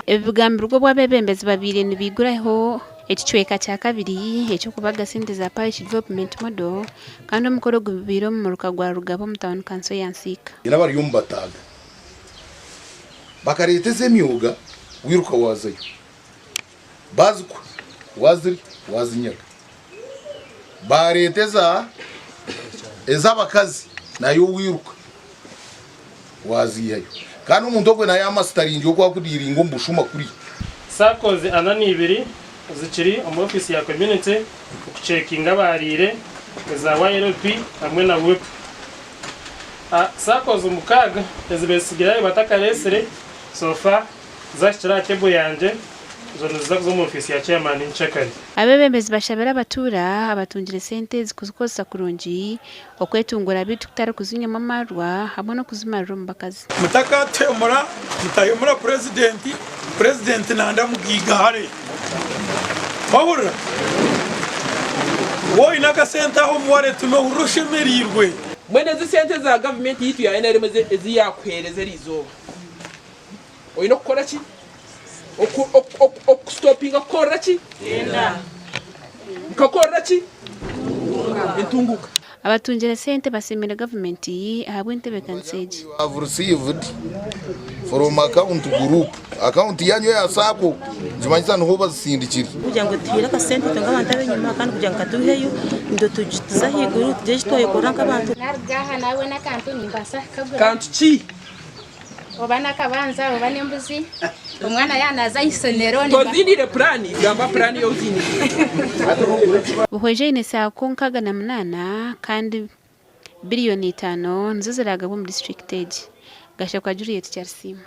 Ebi bigambirwe obu abeebembezi babaire nibaiguraho ekicweka kyakabiri eky'okubaga sente za Parish Development Model kandi omukoro gubaire omu muruka gwa Rugaba omu tauni kanso ya Nsiika. Haine abari omu bataaga bakareeta ez'emyoga wiruka waazayo baazikuha waazirya waazinyaga. Baareeta eza ez'abakazi nayo wiruka waaziihayo. Kandi omuntu ogwe nayo amasitaringi oku akudiiringa omu bushuma kuriya. Saccos ana n'ibiri zikiri omu ofiisi ya community okucekinga abaariire eza YLP hamwe na WIP. Saccos mukaaga ezibesigirayo batakareetsire so far zahikire aha table yangye zo niziza kuza omu ofiisi ya chairman nkyekare. Abeebembezi bashabire abatuura abatungire sente ezi kuzikozesa kurungi okwetungura beitu kutari kuzinywamu amaarwa hamwe n'okuzimarira omu bakazi. Mutakaatuhemura, mutahemura purezidenti, purezidenti nanda mugaigahare. Wahurira? Waaba oine akasente aho omu wareti noohurira oshemereirwe. Mbwenu ezi sente za gavumenti yaitu ya NRM ezi yaakuheereza eriizooba, oine okukora ki? Okusitopinga kukorera ki? Nkakorera ki? Entunguuka. Abatungire sente basiimire gavumenti ahabw'entebeekanisa egi. You have received from account group. Account yanyu eya sacco nikimanyisa niho bazisindikire. Kugira ngu tuhaire akasente itwe nk'abantu ab'enyima kandi kugira ngu katuheyo nitwe tuze ahaiguru tugire eki twayekorera nk'abantu. Naruga aha nabona akantu nimbaasa kukagura. Kantu ki? Oba n'akabanza oba n'embuzi. Omwana yaaba naaza aha isomero. Toziiniire puraani? Gamba puraani ei oziiniire. Buhweju eine saako 68 kandi biriyoni itaano nizo ziraagabwe omu disiturikiti egi. Gashakwa Juliet Kyarisiima.